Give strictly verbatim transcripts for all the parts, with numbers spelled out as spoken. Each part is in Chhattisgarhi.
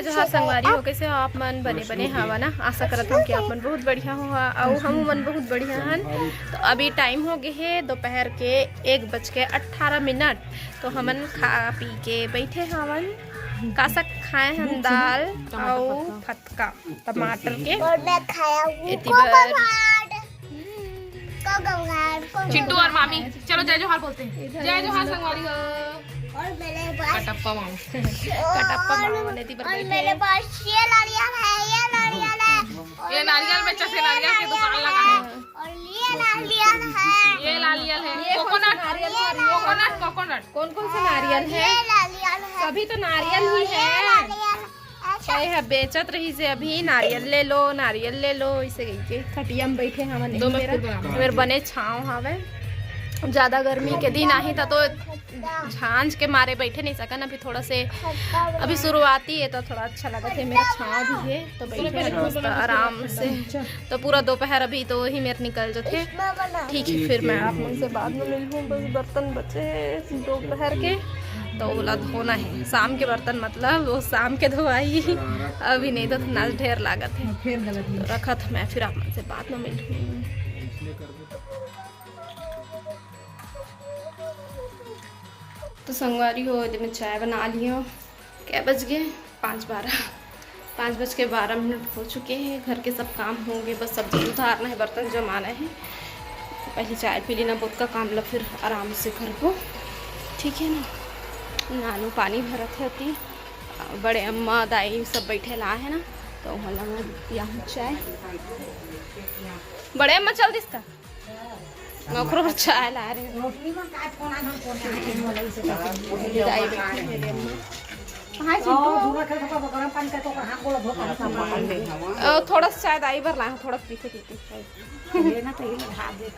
जहाँ संगवारी हो, कैसे हो आप मन? बने बने हवा ना? आशा करत हूँ कि आप मन बहुत बढ़िया हो, अउ हम मन बहुत बढ़िया हन। तो अभी टाइम हो गए है दोपहर के एक बज के अट्ठारह मिनट। तो हमन खा पी के बैठे हवन। का साग खाए हन? दाल अउ फतका टमाटर के। और मैं खाया हूँ एती बर। कोकोनट। चिंटू और मामी, चलो जय जोहार बोलते हैं। जय जोहार संगवारी हो। और मेरे पास कटप्पा मामा। कटप्पा मामा ने दी पर और बैठे मेरे हैं। पास ये नारियल है, ये नारियल है। और ये नारियल बेचा से नारियल के दुकान लगा है। और ये नारियल है। ये नारियल है। ये कौन सा कोकोनट, नारियल है? Coconut, coconut. कौन कौन सा नारियल है? ये नारियल है। सभी तो नारियल ही ये है। नारियल। अच्छा। ये है बेचत रही से अभी, नारियल ले लो, नारियल ले लो, इसे कही के खटिया में बैठे हमन। दो एक मिनट बेरा। फिर बना। मेरे बने छाँव हवे। ज्यादा गर्मी के दिन आही त तो झांझ के मारे बैठे नहीं सकन। अभी थोड़ा से, अभी शुरुआती है तो थोड़ा अच्छा लगत है, मेरा छाँव भी है तो बैठे हैं मस्त आराम से। तो पूरा दोपहर अभी तो वही मेर निकल जथे। ठीक है, फिर मैं आप मन से बाद में मिलहूँ। बस बर्तन बचे हैं दोपहर के, तो ओला धोना है। शाम के बर्तन, मतलब वो शाम के धोआई, अभी नहीं तो नाच ढेर लागत है। तो रखत मैं, फिर आप मन से बाद में मिलहूँ। तो संगवारी हो, एदे मैं चाय बना लियो। कै बज गए? पाँच बारह। पाँच बज के बारह मिनट हो चुके हैं। घर के सब काम होंगे, बस सब्जी सुधारना है, बर्तन जमाना है। पहले चाय पी लेना, बहुत का काम ला फिर आराम से करबो, ठीक है ना। नानू पानी भरत है अति, बड़े अम्मा दाई सब बैठे ला है ना, तो वहाँ ला मैं पिया हूँ चाय। बड़े अम्मा चल दिस का? मैं ओकरो बर चाय ला रहे हैं। रोटली में काय फोन आ, हम फोन आ, हम बोला इसे करके। दाई बैठी है मेरे अम्मा। हाँ, चिंटू। धुआं खेल तो गरम पानी का तो हाथ गोला धो कर। अ, थोड़ा सा चाय दाई बर लाए हैं, थोड़ा पीछे पीछे। लेना तो ये हाथ दे।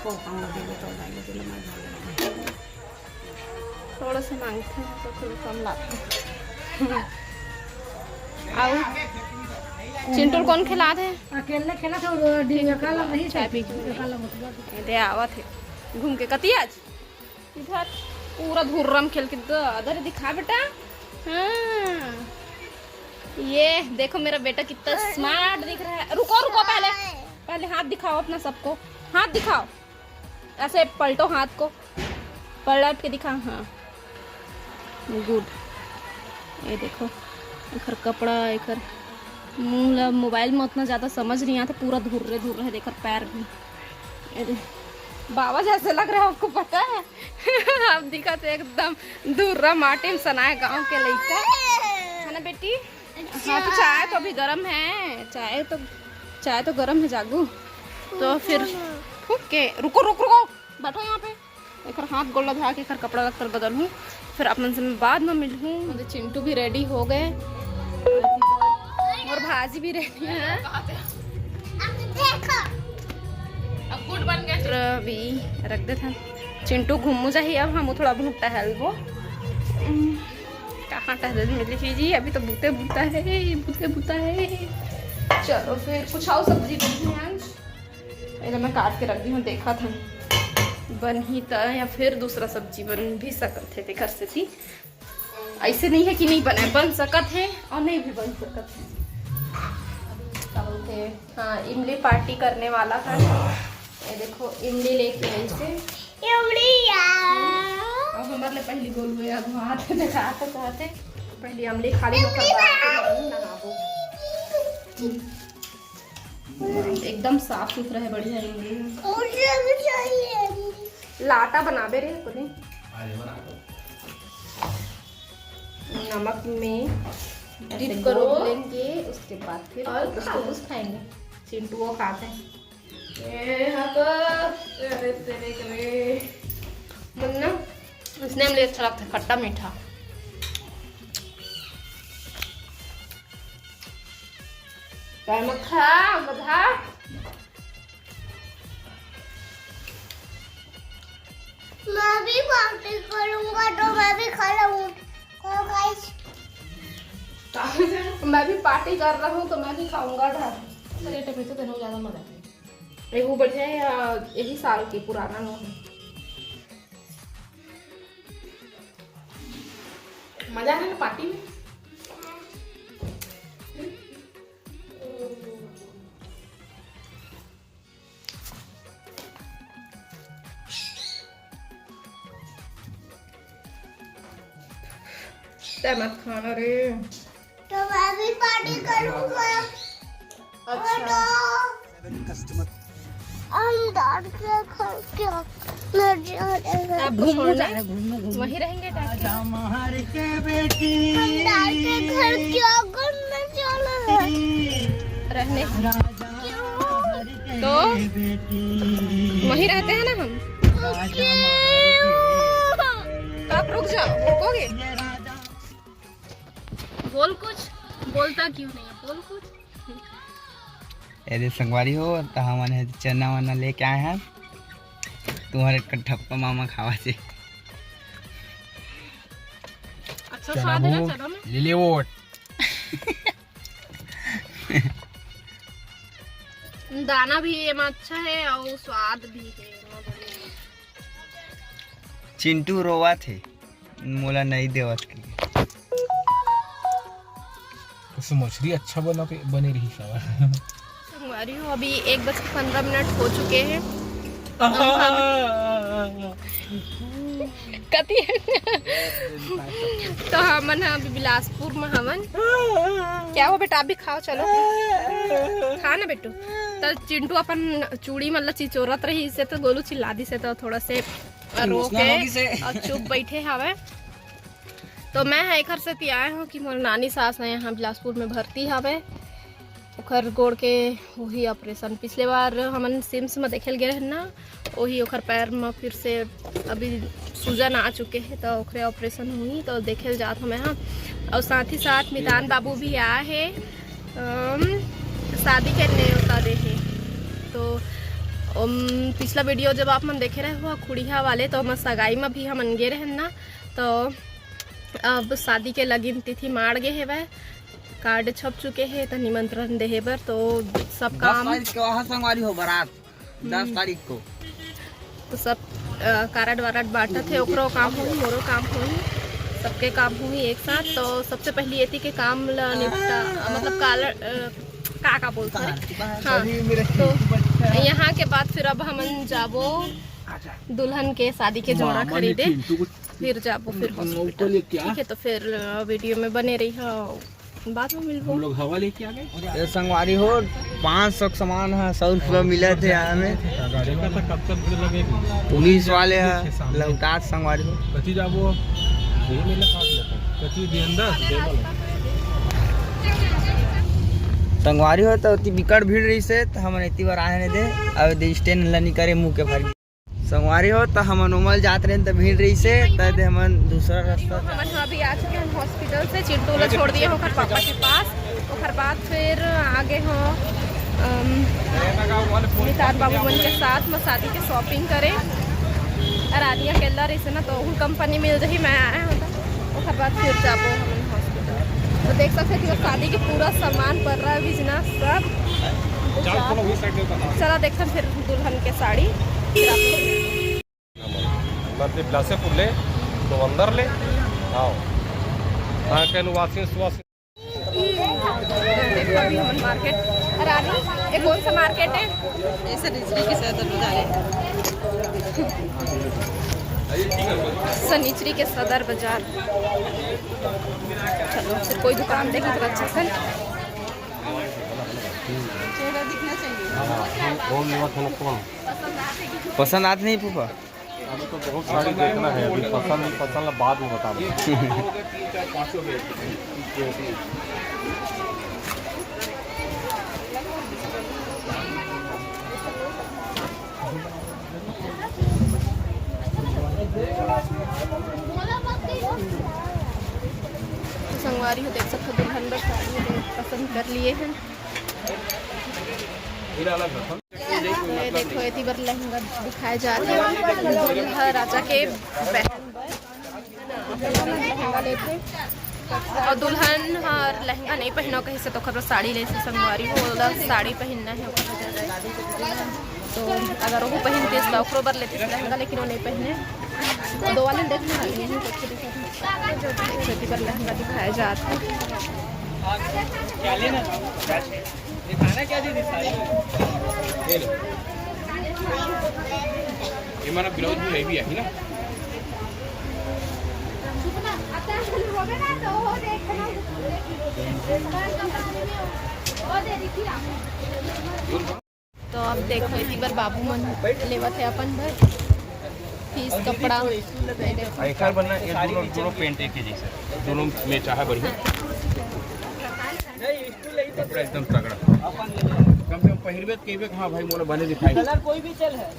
को काम दे तो दाई दे, मैं थोड़ा सा मांगते हैं तो थोड़ा कम लाते हैं। आओ, चिंटू कौन खिलात है? अकेले खेला था, वो डी-, काला नहीं चाय पी के। काला मतलब। ये दे आवत है घूम के। कती आज इधर पूरा धुर्रम खेल के द-, अदर दिखा बेटा। हाँ, ये देखो मेरा बेटा कितना स्मार्ट दिख रहा है। रुको, रुको, पहले, पहले हाथ दिखाओ अपना सबको, हाथ दिखाओ। ऐसे पलटो हाथ को, पलट के दिखा। हाँ, गुड। ये देखो, एकर कपड़ा, एकर मुंह ला मोबाइल में उतना ज्यादा समझ नहीं आता, पूरा धुर्रे धुर्रे है। देख, एकर पैर भी, ये दे, बाबा जैसे लग रहा है, आपको पता है? आप दिखा तो एकदम धुर्रा माटी में सनाए गांव के लइका है ना बेटी? हाँ, तो चाय तो अभी गरम है, चाय तो, चाय तो गरम है जागू। तो फिर फूक के, रुको, रुक, रुको, बैठो यहाँ पे। एकर हाथ गोड़ ला धो के एकर कपड़ा लत्तर बदलहूँ, फिर आप मन से मैं बाद में मिलहूँ। मतलब चिंटू भी रेडी हो गए और भाजी भी रेडी है। अब गुड बन गए। तो अभी रख देत हन। चिंटू घूमू जाही, अब हम थोड़ा बहुत टहलबो। उम, कहाँ टहले मिली जी, अभी तो बुते बुता है, बुते बुता है। चलो फिर कुछ और सब्जी बनही आज। एला मैं काट के रख दी हूँ, देखा था बनही त या फिर दूसरा सब्जी बन भी सकत है। तेकर सेती ऐसे नहीं है कि नहीं बने, बन सकत है और नहीं भी बन सकत है। का बोलते हैं, हाँ, इमली पार्टी करने वाला था। ये देखो, इमली लेके आई से। इमली यार। अब हमारे लिए पहली गोल हुए, अब हाथ में खाते खाते पहली अमली खा ली, ओकर बाद फिर हम नहाबो। एकदम साफ सुथरा है, बढ़िया है। मुझे भी चाहिए। लाटा बनाबे रे, बोले। नमक में ऐसे dip करो। घोल लेंगे, उसके बाद फिर और उसको खा। कुछ खाएंगे। चिंटू वो खाते हैं। ए, हाँ तो, अरे तेरे करे। मुन्ना, इसने हमले अच्छा लगता है, खट्टा मीठा। काय मत खा, गधा। मैं भी पार्टी करूंगा तो मैं भी खा लूंगा। तो गाइस, मैं भी पार्टी कर रहा हूँ तो मैं भी खाऊंगा था। अरे टमेटो तो नो ज्यादा मजा है। ये वो बढ़िया है, या यही साल के पुराना नो है। मजा है ना पार्टी में? तै मत खाना रे। तो मैं भी पार्टी करूंगा। अच्छा। हम दाल के घर के अंदर जा रहे हैं। आप घूमने जा रहे हैं, घूमने, घूमने। वहीं रहेंगे टाटा। हम दाल के घर के आंगन में जा रहे हैं। रहने। क्यों? तो वहीं रहते हैं ना हम। क्यों? तो आप रुक जाओ, रुकोगे? बोल कुछ, बोलता क्यों नहीं है, बोल कुछ। अरे संगवारी हो, त हमन हे चना वना लेके आए हन तुम्हारे कठप्पा मामा खावा से। अच्छा चना स्वाद है ना वो चना में? ले ले वोट। दाना भी एमा अच्छा है और स्वाद भी है। चिंटू रोवा थे। मोला नहीं देवत के। उससे मछली अच्छा बना पे, बने रही साला। संगवारी हो, अभी एक बज के पन्द्रह मिनट हो चुके हैं। कति? तो हमन ह अभी बिलासपुर में हवन। क्या हुआ बेटा, आप भी खाओ, चलो। खा ना बेटू। तो चिंटू अपन चूड़ी मतलब चिचोरत रही से, तो गोलू चिल्ला दी से, तो थोड़ा से रोके और चुप बैठे हवे। तो मैं ह एखर सेती आए हूँ कि मोर नानी सास ह यहाँ बिलासपुर में भर्ती हवे। ओखर गोड़ के वही ऑपरेशन, पिछले बार हमन सिम्स में देखे ल गे रहन ना, वही ओखर पैर में फिर से अभी सूजन आ चुके हे, तो ओखरे ऑपरेशन होही, तो देखे ल जात हूँ मैं ह। और साथ ही साथ मितान बाबू भी आए हे, अम, शादी के नेवता दे हे। तो अम, पिछला वीडियो जब आप मन देखे रहे हो खुड़िया वाले, तो हमर सगाई में भी हमन गे रहन ना, तो अब शादी के लगिन तिथि माड़ गे हेवय, कार्ड छप चुके हे, त निमंत्रण देहे बर, तो सब दस काम तारीख के वहाँ संगवारी हो बारात, दस हम्म। तारीख को। तो सब, अ, कारड वारड बांटत हे, ओकरो काम होही, मोरो काम होही, सबके काम होही एक साथ। तो सबसे पहली एती के काम ल निपटा, मतलब काल, अ, का का बोलथे? हाँ, तो यहाँ के बाद फिर अब हमन जाबो दुल्हन के शादी के जोड़ा खरीदे, फिर जाबो फिर हॉस्पिटल। ठीक है, तो फिर, अ, वीडियो में बने रही हो, बाद में मिलबो। हम लोग हवा लेके आ गए। ये संगवारी हो, पाँच सौ के सामान है, सौ रुपया मिला थे यहाँ में। पुलिस वाले हैं, लौटात संगवारी हो। कथी जाबो? यही मेला काट लेते हैं। कथी दे अंदर? दे वाला। संगवारी हो, तो इतनी बिकट भीड़ रही से, तो हमन इतनी बार आए नहीं दे। अब दे स्टैंड ला नहीं करे मुंह के भाई। संगवारी हो, त हमन ओमल जात रहेन, त भीड़ रहिसे, त दे हमन दूसरा रास्ता। हमन ह अभी आ चुके हैं हॉस्पिटल से, चिंटू ला छोड़ दिए ओकर पापा के पास। ओकर बाद फिर आगे हो, अम, मितान बाबू मन के साथ म शादी के शॉपिंग करे। और आनिया अकेला रहिसे ना, तो ओहू कंपनी मिल जही, मैं आए हूँ तो ओकर बाद फिर जाबो हमन हॉस्पिटल। तो देख सकते हो कि वो शादी के पूरा सामान पर रहा है, बिजनेस सब। चला देखते हैं फिर दुल्हन के साड़ी। फिर आप लोग मरते बिलासेपुर ले, तो अंदर ले आओ। हाँ, कहनु वासिन सुवासिन। देखो अभी हमन मार्केट, रानी, ये कौन सा मार्केट है? ये सनिचरी के सदर बाजार है। सनिचरी के सदर बाजार। चलो, फिर कोई दुकान देखी तो अच्छा सा। चेहरा दिखना चाहिए। कौन लेवा था ना, कौन? पसंद आत नहीं फूफा? अभी तो बहुत सारी देखना है, अभी पसंद नहीं पसंद बाद में बता दो। संगवारी हो देख सकते हो, दुल्हन बर साड़ी पसंद कर लिए हैं। ये देखो, एती बर लहंगा दिखाए जात हे। दूल्हा राजा के बहन बर लहंगा लेथे। और दुल्हन हर लहंगा नहीं पहनो कहिसे, तो ओकर बर साड़ी लेथे संगवारी हो, ओला साड़ी पहनना है ओकर बर। तो अगर वो पहनते तो ओकरो बर लेते लहंगा, लेकिन वो नहीं पहने। तो दो वाले देखना है, यही देखो, देखो, देखो, एती बर लहंगा दिखाए जात हे। दिखाना क्या जी, साड़ी? ये लो। ये हमारा ब्लाउज भी हैवी है ना? तो अब देखो, इसी बार बाबू मन लेवत हे अपन बर फीस कपड़ा। ये देखो। एकर बनना, ये दोनों, दोनों पैंट एक ही जैसे, दोनों में चाहे बढ़िया। कपड़ा एकदम तगड़ा। कम से कम पहिरबे त कहिबे कि हाँ भाई, मोला बने दिखाई। कलर कोई भी चल है।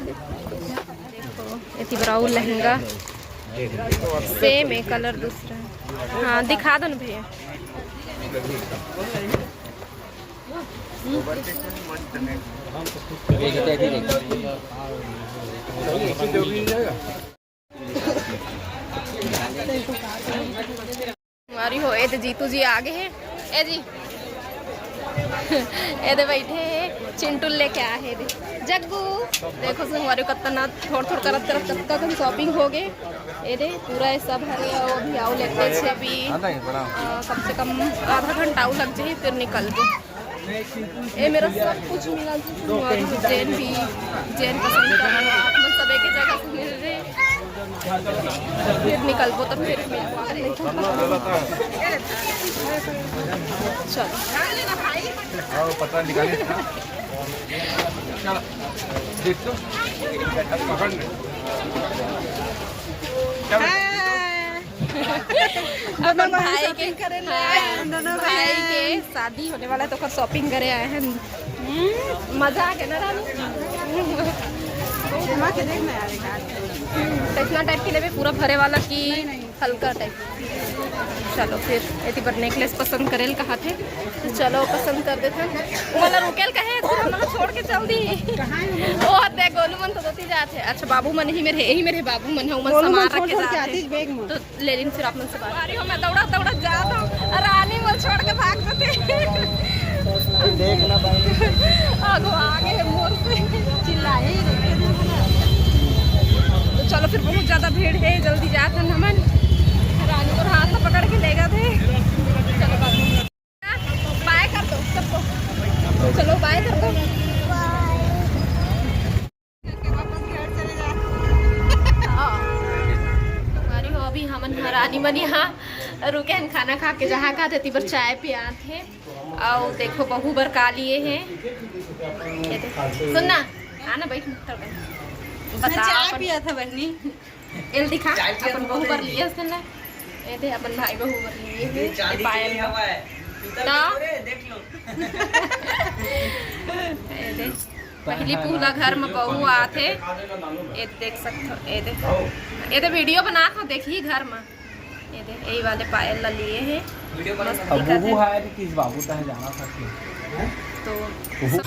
देखो, एती बर अउ लहंगा। सेम है, कलर दूसरा है। हाँ, दिखा दो ना भैया। संगवारी हो, ए दे जीतू जी आगे हे। ए जी, ए दे बैठे हे, चिंटू लेके आए हे दे। जग्गू, देखो संगवारी हो, कतना थोड़ थोड़ करत करत कतका कन शॉपिंग हो गे। ए दे पूरा ये सब हरे, अउ अभी अउ लेते छे अभी। अ, कम से कम आधा घंटा अउ लग जाही, फिर निकलबो। ए मेर सब कुछ मिला, जेन भी, जेन पसंद करना, आप मन सब एक जगह से मिल रहे। फिर निकलबो, तब फिर मिलबो। चलो। आओ, पता निकालिए। चलो, देख तो। पकड़ ले। चलो। अपन भाई के, हाँ, भाई के शादी होने वाला है, तो ओकर शॉपिंग करे आए हैं। हम्म, मजा आ गया ना रानी? घुमा के देखना यार एक आध। तो इतना टाइप के लेबे, पूरा भरे वाला की हल्का टाइप। चलो फिर एती बर नेकलेस पसंद करे ल कहा थे, तो चलो पसंद कर देते हैं। वो वाला रुकेल कहे, तो हम लोग छोड़ के चल दी। वो देख, गोलू मन तो दोती जाते हैं। अच्छा, बाबू मन ही मेरे, यही मेरे बाबू मन है, उमन गोलू मन सामान रख छोड़ के छोड़ के जाते आती हैं। बैग में। तो ले लेन फिर आप मन से बात। अरे हो, मैं दौड़ा दौड़ा जात हूँ, रानी मोर छोड़ के भाग जाते। देख ना भाई। आगो आगे मोर से चिल्लाए ही रहते हैं। तो चलो फिर, बहुत ज्यादा भीड़ है, जल्दी जात हन हमन। रानी मोर हाथ पकड़ के लेगा थे। चलो बाबू। बाय कर दो सबको। चलो बाय कर दो। हाँ। अरे हो, अभी हमन ह रानी मन यहाँ रुके हन, खाना खा के जहाँ खाते ती बर चाय पियात हे। अउ देखो, बहू बर का लिए हे। ये दे। सुन ना, आ ना, बैठ ना, थोड़ा बता। चाय अपन पिया था बहनी। एल दिखा, चाय पिया अपन था बहू बर बहनी। लिए हस ना। ये दे, अपन भाई बहू बर लिए हे। ये चांदी पायल के हवा है। जूता तो भी तोड़े, देख लो। ये दे। पहली पुहला घर में बहू आथे। ये देख सकथो, ये दे, ये दे वीडियो बनात हो, देखी घर में। ये दे, यही वाले पायल ला लिए हे। वीडियो बना मस्त अब दिखत बहू हे। है कि किस बाबू तक जाना था कि? तो उहू। सब